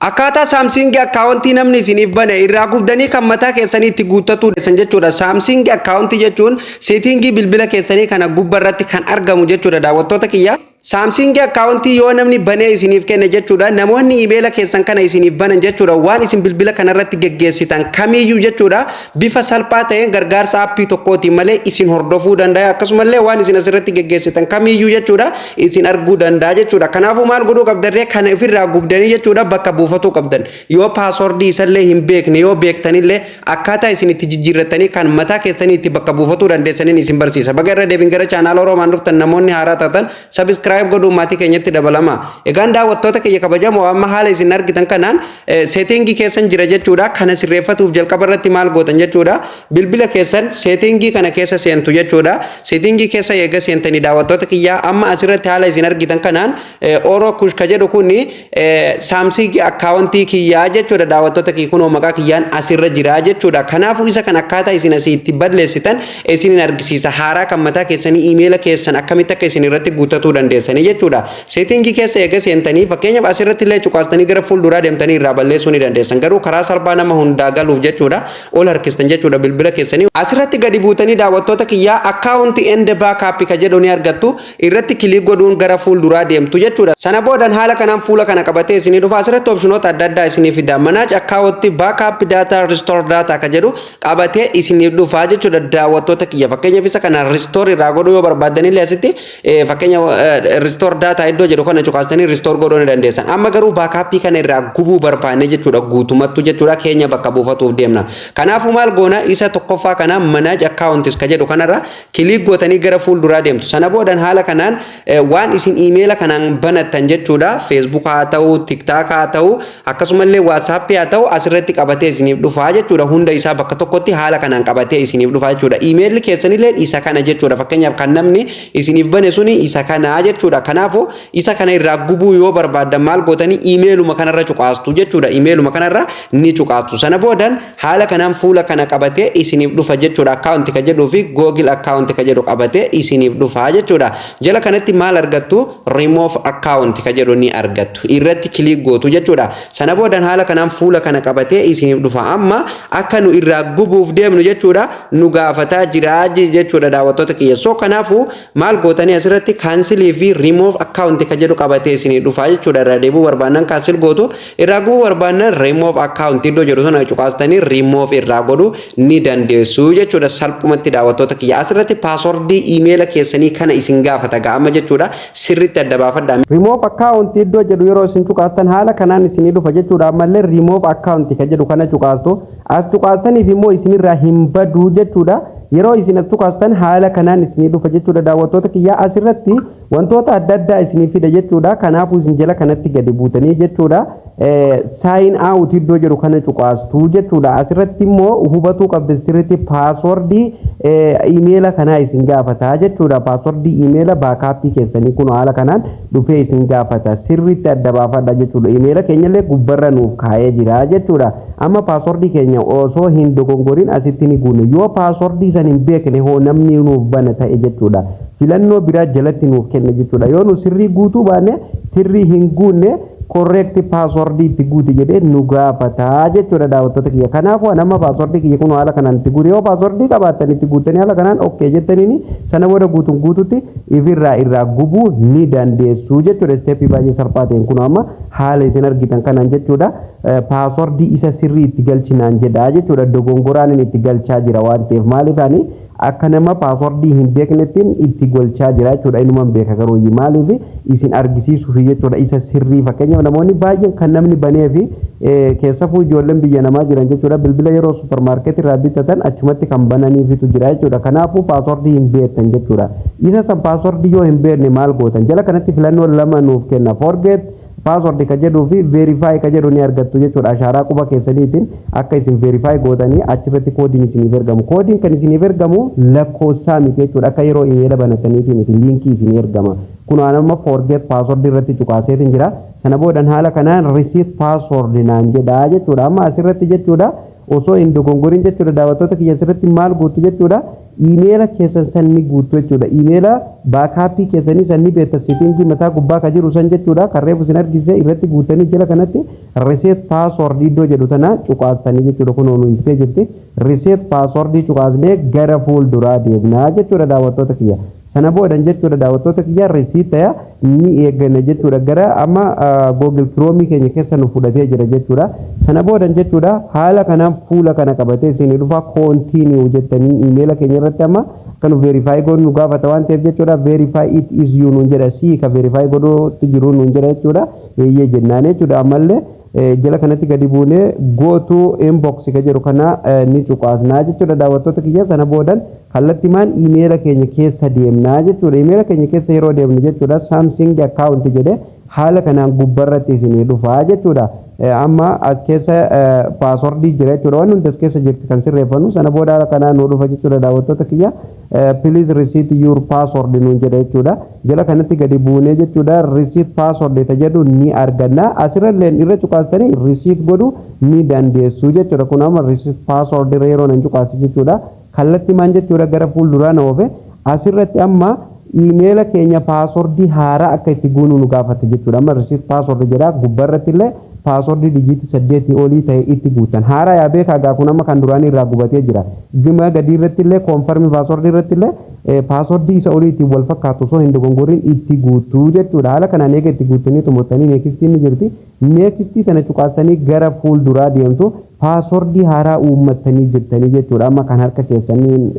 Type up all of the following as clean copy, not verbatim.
Akkaataa Samsung account namni isiniif bane irraa gubdanii kan mataa keessanii itti guuttatuu jechuudha. Samsung account jechuun setting bilbila keessanii kana gubbaa irratti kan argamu jechuudha, daawwattoota kiyya. Samsung account yoo namni banee isiniif kenne jechuudha. Namoonni imeela keessan kana isiniif banan jechuudha. Waan isin bilbila kanarratti geggeessitan kamiyyuu jechuudha. Bifa salphaa ta'een gargaarsa app tokkootiin malee isin hordofuu danda'a. Akkasumallee waan isin asirratti geggeessitan kamiyyuu jechuudha, isin arguu danda'a jechuudha. Kanaafuu maal godhuu qabdarree? Kana ofirraa gubdanii jechuudha, bakka buufatuu qabdan. Yoo password isallee hin beekne, yoo beektanillee akkaataa isin itti jijjiirrattanii kan mataa keessanii itti bakka buufatuu dandeessaniin isin barsiisa. Baga irra deebiin gara chaanaala Oroomaan dhuftan. Namoonni haaraa taatan subscribe godhuun maatii keenyatti dabalama. Egaan daawwattoota kiyya kabajamoo, amma haala isin argitan kanaan setting keessan jira jechuudha. Kana sirreeffatuuf jalqaba irratti maal gootan jechuudha? Bilbila keessan setting kana keessa seentu jechuudha. Setting keessa eega seentanii, daawwattoota kiyyaa, amma asirratti haala isin argitan kanaan Oroo Kush ka jedhu kuni Samsung account kiyyaa jechuudha. Daawwattoota kiyya, kunoo maqaa kiyyaan asirra jira jechuudha. Kanaafuu isa kan akkaataa isin asii itti balleessitan isin argisiisa. Haaraa kan mataa keessanii imeela keessan akkamitti akka isin irratti guuttatuu dandeessanii jechuudha. Setting keessa eega seentanii, fakkeenyaaf asirratti illee cuqaastanii gara fuulduraa deemtanii irraa balleessuu ni dandeessan. Garuu karaa salphaa nama hundaa galuuf jechuudha, ol harkistan jechuudha bilbila keessanii. Asirratti gadi buutanii, daawwattoota kiyyaa, account and backup ka jedhu ni argattu. Irratti click godhuun gara fuulduraa deemtu jechuudha. Sana boodan haala kanaan fuula kana qabatee isinii dhufa. Asirratti optionoota adda addaa isinii fida. Manage account, backup data, restore data ka jedhu qabatee isiniif dhufa jechuudha, daawwattoota kiyya. Fakkeenyaaf isa kana restore irraa godhuu yoo barbaaddanillee, asitti fakkeenya restore data iddoo jedhu kana cuqaastanii restore godhuu ni dandeessan. Amma garuu backup kana irraa gubuu barbaanne jechuudha, guutumattu jechuudha, keenya bakka buufatuuf deemna. Kanaafuu maal goona? Isa tokkoffaa kana, manage accounts ka jedhu kanarra click gootanii gara fuulduraa deemtu. Sana boodan haala kanaan waan isin iimeela kanaan banattan jechuudha. Facebook haa ta'u, TikTok haa ta'u, akkasumallee WhatsApp haa ta'u, asirratti qabatee isiniif dhufaa jechuudha. Hunda isaa bakka tokkotti haala kanaan qabatee isiniif dhufaa jechuudha. Iimeelli keessanillee isa kana jechuudha. Fakkeenyaaf kan namni isiniif bane suni isa kana jechuudha. Kanaafuu isa kana irraa gubuu yoo barbaaddan maal gootanii? Iimeeluma kanarra cuqaastu jechuudha. Iimeeluma kanarra ni cuqaastu. Sana boodan haala kanaan fuula kana qabatee isiniif dhufa jechuudha. Account ka jedhuu fi Google account ka jedhu qabatee isiniif dhufa jechuudha. Jala kanatti maal argattu? Remove account ka jedhu ni argattu. Irratti click gootu jechuudha. Sana boodan haala kanaan fuula kana qabatee isiniif dhufa. Amma akka nu irraa gubuuf deemnu jechuudha, nu gaafataa jira jechuudha, daawwattoota kiyya. So kanaafuu maal gootanii? Asirratti cancel fi remove account ka jedhu qabatee isiniif dhufa jechuudha. Irraa deebuu barbaannan cancel gootu, irraa gubuu barbaannan remove account iddoo jedhu sana cuqaastanii remove irraa godhuu ni dandeessu jechuudha salphumatti, daawwattoota kiyya. Asirratti password iimeela keessanii kana isin gaafata ga'ama jechuudha. Sirriitti adda baafadhaa. Remove account iddoo jedhu yeroo isin cuqaastan haala kanaan isinii dhufa jechuudha. Ammallee remove account ka jedhu kana cuqaastu. As cuqaastaniif immoo isinirraa hin badu jechuudha. Yeroo isin as cuqaastan haala kanaan isinii dhufa jechuudha, daawwattoota kiyyaa. Asirratti wantoota adda addaa isinii fida jechuudha. Kanaafuu isin jala kanatti gadi buutanii jechuudha, sign out iddoo jedhu kana cuqaastu jechuudha. Asirratti immoo hubatuu qabda, sirriitti password iimeela kanaa isin gaafata jechuudha. Password iimeela backup keessanii kun haala kanaan dhufee isin gaafata. Sirriitti adda baafadha jechuudha. Iimeela keenyallee gubbarra nuuf kaa'ee jira jechuudha. Amma password keenya osoo hin dogongorin asitti ni guune. Yoo password san hin beekne hoo, namni nuuf bana ta'e jechuudha, filannoo biraa jalatti nuuf kenna jechuudha. Yoo nu sirrii guutuu baanne, sirrii hin guunne, correct password itti guuti jedhee nu gaafata jechuudha, daawwattoota kiyya. Kanaafuu ani amma password kiyya kun haala kanaan itti guute. Yoo password qabaattan itti guuttanii haala kanaan okay jettaniini, sana booda guutuun guututti ifirraa irraa gubuu ni dandeessu jechuudha. Step baay'ee salphaa ta'een kun amma haala isin argitan kanaan jechuudha. Password isa sirrii itti galchinaan jedha jechuudha. Dogongoraan inni itti galchaa jira waan ta'eef, maaliif ani akka nama password hin beeknettiin itti golchaa jira jechuudha. Inuman beeka, garuu maaliif isin argisiisuuf jechuudha isa sirrii. Fakkeenyaaf namoonni baay'een kan namni banee fi keessafuu ijoolleen biyya namaa jiran jechuudha, bilbila yeroo supermarket irraa bitatan achumatti kan bananiifitu jira jechuudha. Kanaafuu password hin beektan jechuudha. Isa san password yoo hin beekne maal gootan? Jala kanatti filannoo lama nuuf kenna. Forget password ka jedhuu fi verify ka jedhu ni argattu jechuudha. Ashaaraa quba keessaniitiin akka isin verify gootanii achirratti koodiin isiniif ergamu. Koodiin kan isiniif ergamu lakkoofsaa miti jechuudha. Akka yeroo imeela banataniitii miti, link isinii ergama. Kun amma forget password irratti cuqaaseetiin jira. Sana boodan haala kanaan reset password naan jedha jechuudha. Amma asirratti jechuudha, osoo hin dogongorin jechuudha, daawwattoota kiyya, asirratti maal guutu jechuudha? Iimeela keessan san ni guuttu jechuudha. Iimeela backup keessanii san ni beekta, setting mataa gubbaa ka jiru san jechuudha. Kan reefu isin argisiise irratti guuttanii jala kanatti reset password iddoo jedhu tana cuqaastanii jechuudha. Kun nu iftee jirti. Reset password cuqaasnee gara fuulduraa deemnaa jechuudha, daawwattoota kiyya. Sana boodan jechuudha, daawwattoota kiyya, reset ta'e ni eegganna jechuudha. Gara amma Google Chrome keenya keessa nu fudhatee jira jechuudha. Sana boodan jechuudha, haala kanaan fuula kana qabatee isin dhufa. Continue jettanii iimeela keenya irratti amma akka nu verify godhu nu gaafata waan ta'eef jechuudha. "Verify it is you" nuun jedha. Si ka verify godhuutti jiru nuun jedha jechuudha. Eeyyee jennaan jechuudha. Ammallee jala kanatti gadi buunee "Go to inbox" ka jedhu kana ni cuqaasnaa jechuudha, daawwattoota kiyya. Sana boodan kallattimaan iimeela keenya keessa deemnaa jechuudha. Iimeela keenya keessa yeroo deemnu jechuudha, Samsung account jedhe haala kanaan gubbarratti isinii dhufaa jechuudha. Amma as keessa password jira jechuudha. Wanni hundi as keessa jirti kan sirreeffannu. Sana booda haala kanaan nu dhufa jechuudha, daawwattoota kiyya. "Please reset your password" nuun jedha jechuudha. Jala kanatti gadi buunee jechuudha, reset password ta jedhu ni arganna. Asirrallee irra cuqaastanii reset godhu ni dandeessu jechuudha. Kun amma reset password irra yeroo nan cuqaase jechuudha, kallattii maan jechuudha, gara fuulduraa na oofe. Asirratti amma iimeela keenya password haaraa akka itti guunu nu gaafate jechuudha. Amma reset password jedha. Gubbarratti illee password digit 8 olii ta'e itti guutan. Haaraa yaa beekaa gaa, kun amma kan duraanii irraa gubatee jira. Gima gadii irratti illee confirm password irratti illee password isa olii ittiin wal fakkaatu osoo hin dogongoriin itti guutuu jechuudha. Haala kanaan eega itti guuttanii xumurtanii, next ni jirti. Next tana cuqaastanii gara fuulduraa deemtu. Password haaraa uummattanii jirtanii jechuudha. Amma kan harka keessanii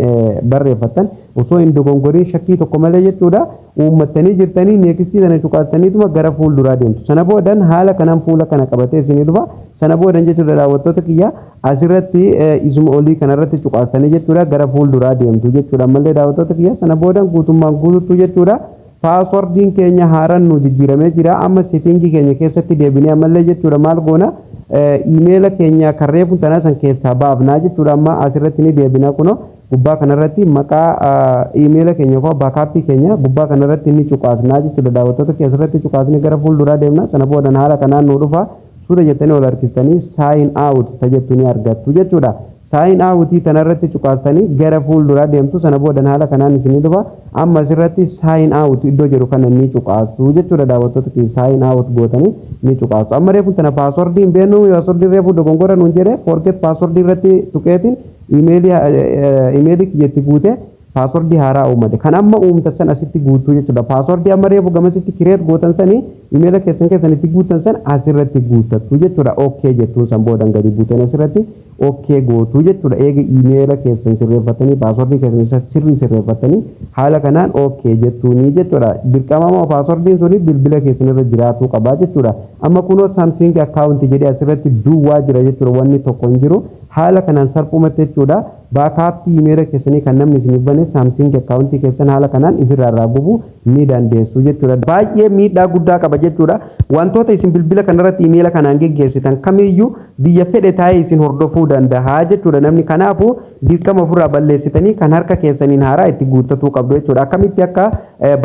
barreeffattan osoo hin dogongoriin shakkii tokko malee jechuudha, uummattanii jirtanii. Next tana cuqaastaniituma gara fuulduraa deemtu. Sana boodan haala kanaan fuula kana qabatee isinii dhufa. Sana boodan jechuudha, daawwattoota kiyya, asirratti isuma olii kanarratti cuqaastanii jechuudha, gara fuulduraa deemtu jechuudha. Ammallee, daawwattoota kiyya, sana boodan guutummaan guutuutu jechuudha, passwordiin keenya haaraan nu jijjiiramee jira. Amma setting keenya keessatti deebinee ammallee jechuudha, maal goona? Iimeela keenya kan reefu tanaa san keessaa baafnaa jechuudha. Amma asirratti ni deebina. Kunoo gubbaa kanarratti maqaa iimeela keenya koo backup keenya gubbaa kanarratti ni cuqaasnaa jechuudha. Daawwattoota keessatti cuqaasnee gara fuulduraa deemna. Sana boodan haala kanaan nu dhufa. Suuta jettanii ol harkistanii sign out ta jettu ni argattu jechuudha. Sign out tanarratti cuqaastanii gara fuulduraa deemtu. Sana boodan haala kanaan isinii dhufa. Amma asirratti sign out iddoo jedhu kana ni cuqaastu jechuudha. Daawwattoota keessa sign out gootanii ni cuqaastu. Amma reefu tana password hin beeknu. Password reefu dogongora nuun jedhe. Forget password irratti tuqeetiin iimeelii kiyyatti guute password haaraa uumate. Kan amma uumtan san asitti guutuu jechuudha. Password amma reefu gamasitti create gootan sanii iimeela keessan keessanitti guutan san asirratti guuttattu jechuudha. Okay jettuun san boodan gadi guutan asirratti okay gootuu jechuudha. Eega iimeela keessan sirreeffatanii, password keessan isa sirrii sirreeffatanii, haala kanaan okay jettuunii jechuudha. Dirqama moo passwordiin suni bilbila keessan irra jiraatuu qabaa jechuudha. Amma kunoo Samsung account jedhee asirratti duwwaa jira jechuudha. Wanni tokko hin jiru. Haala kanaan salphumatti jechuudha, backup iimeela keessanii kan namni isiniif bane Samsung account keessan haala kanaan ifirraa irraa gubuu ni dandeessu jechuudha. Baay'ee miidhaa guddaa qaba jechuudha. Wantoota isin bilbila kanarratti iimeela kanaan geggeessitan kamiyyuu biyya fedhe taa'ee isin hordofuu danda'a jechuudha namni. Kanaafuu dirqama ofirraa balleessitanii kan harka keessaniin haaraa itti guuttatuu qabdu jechuudha. Akkamitti akka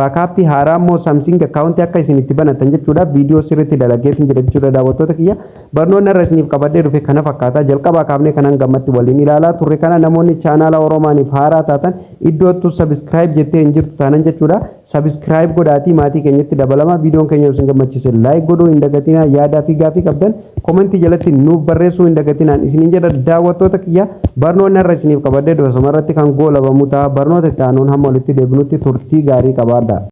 backup haaraa immoo Samsung account akka isin itti banatan jechuudha, viidiyoo sirriitti dalageetiin jira jechuudha. Daawwattoota kiyya, barnoonni irra isiniif qabadhee dhufe kana fakkaata. Jalqabaa kaafnee kanan gammatti waliin ilaalaa turre kana. Namoonni chaanaala Oromaaniif haaraa taatan, iddoottu subscribe jettee hin jirtu taanan jechuudha, subscribe godhaatii maatii keenyatti dabalama. Viidiyoon keenya isin gammachiise like godhuu hin dagatinaa. Yaadaa fi gaafii qabdan comment jalatti nuuf barreessuu hin dagatinaan isiniin jedha. Daawwattoota kiyya, barnoonni irra isiniif qabadhee dhufe irratti kan goolabamu ta'a. Barnoota itti aanuun hamma walitti deebinutti turtii gaarii qabaadha.